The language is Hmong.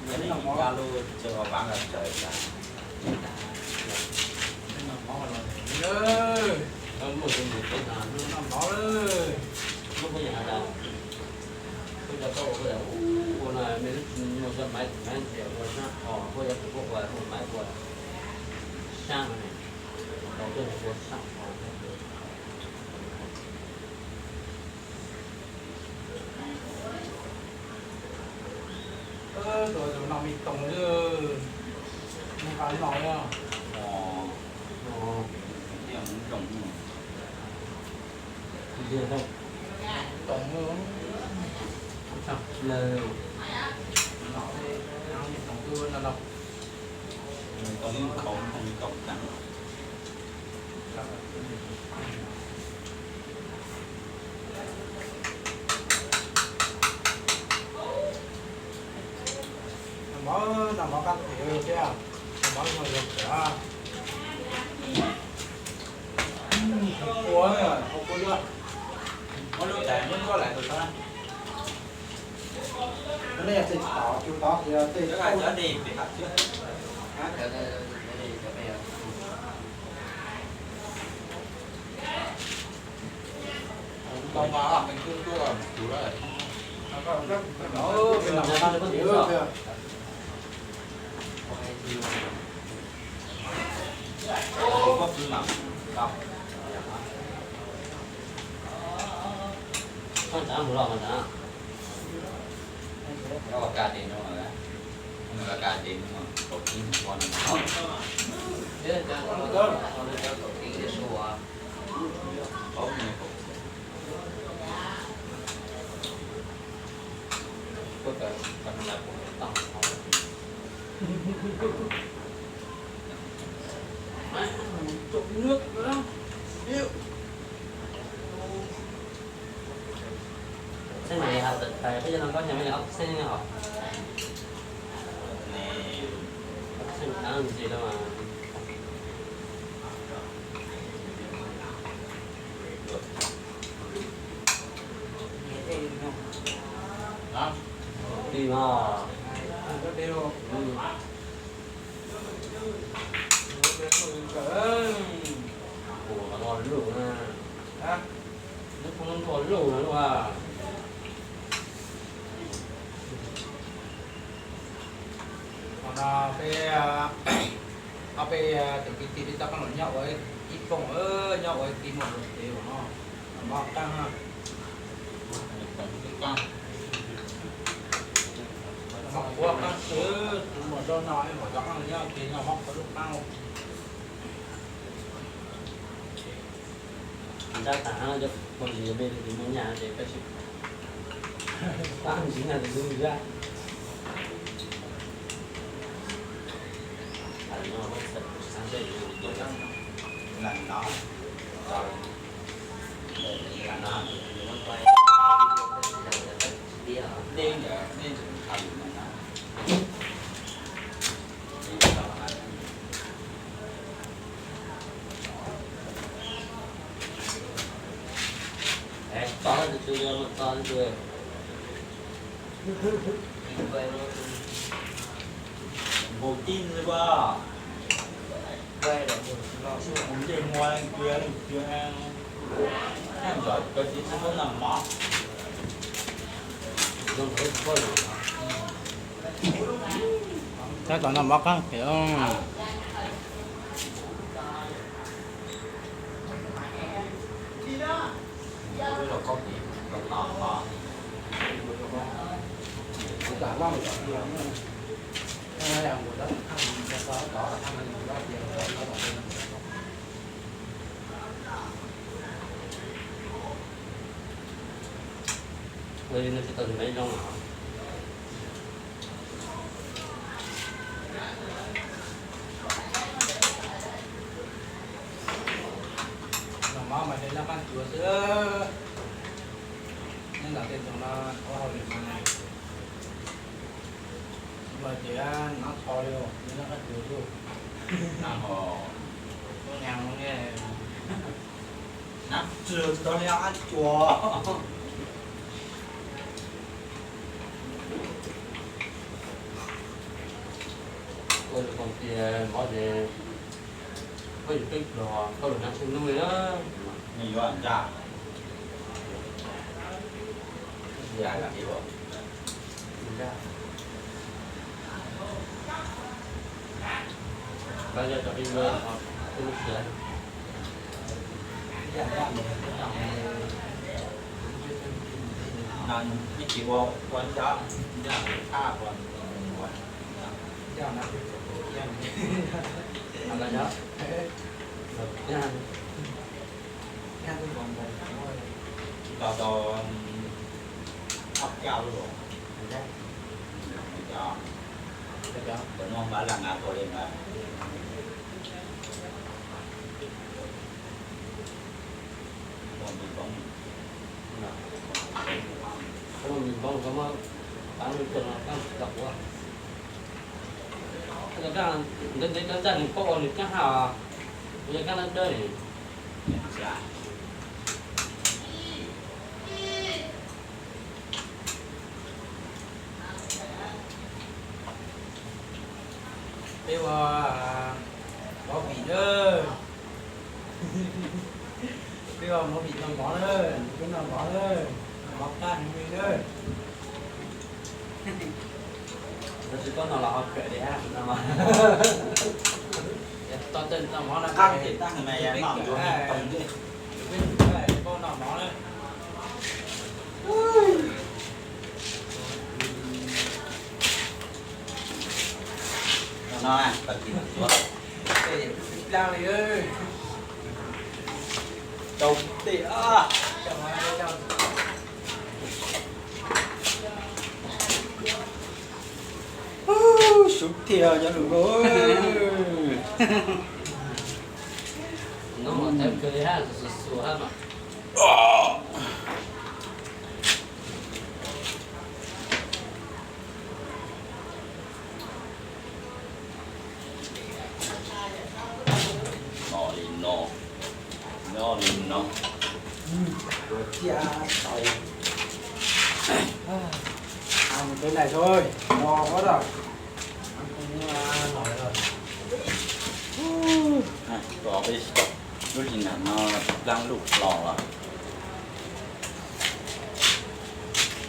Nyob li cas los tseem vam los tseem tas. Noj mov los, noj mov lawm. Lub koj yog hais tias, koj cov koj ua koj tias ua no me lub tsis muaj cov maiv maiv ntxias ua sab os, koj cov tus koj ua muaj maiv ua sab no ne, tau koj ua sab os. Tus no me toom li, me nqa no. Toom, toom, toom, toom tag. Noj mov, noj mov qab phem thiab, noj mov zoo li phem. Ua, ua, ua, ua lub tais muab nkuaj lais tus tod na. Nej tej tod, cov tod ces tej cov dej pem hav xwb. Tau mas, peb kuj tuaj mus tus lawm. Txheej no yog hais tias peb cov no koj nyiam me li ob txheej os? Ob txheej dab ntsis lawm mas. Tim no. Ua los lug na. Lub phooj lub nruas lug na lug a. Qhov no peb, ob peb tus kwv tij peb rov qab los nyob ua ib phooj, nyob ua ib tij muaj lus ces no, mov qab na. Mov qhuav qab xwb, tus muaj zaub no es mam rov qab los nyob ces no mov qhuav lub qab. Ntab tas hab cov phooj ywg me tus muaj nyaj ces peb sib pab ntxiv na tus ntxub zab. Npaum tij ntxiv as. Ncej hua leej twg leej twg, noj ntxov kawg txiv tsis muab noj mov. Tab tom noj mov qab phem. Ua li no tsis tau tus me zoo. Noj mov mas noj qab cuav xwb. Nyob ntawm tej ntoo no ua hauj lwm mas ua ces noj tho li, noj qab cuav xwb. Noj tsis tau li qab cuav. Koom tias mov ces koj yuav peb pluag, koj lug nab tshaj nub li na. Nej yuav nraj, nraj, nraj. Lawv yog cov peb yuav, peb lub siab. Nej tsis ua, ua nraj, nraj thaj ua, ua nraj. Tsis tau tau ob caj lub. Cov no npaj las nqa tuaj li ntawd. Muaj me npoob, muaj me npoob koj muab pab lub tuaj no koj tsis tau ua. Ntawd ntev cov nraj nws poob ua nws kab haj, yog kab dawb dawb li. Peb ua mov vim na. Peb ua mov vim noj mov na, peb noj mov na, mov qab heev li na. Tab sis koj noj los ho kawm li hab no mas. Qab ces tab hwv mas yog noj ncuav me toog xwb. Peb noj mov na. No, no, tawm kiag ncuav. Tej plaab li, rau tej. Sub thiaj cov lus. No li no, no li no. Ua ciaj tau. Mus tej nais thôi, no có rồi. Tos peb lub sij hawm no plaab lub hlo lawm.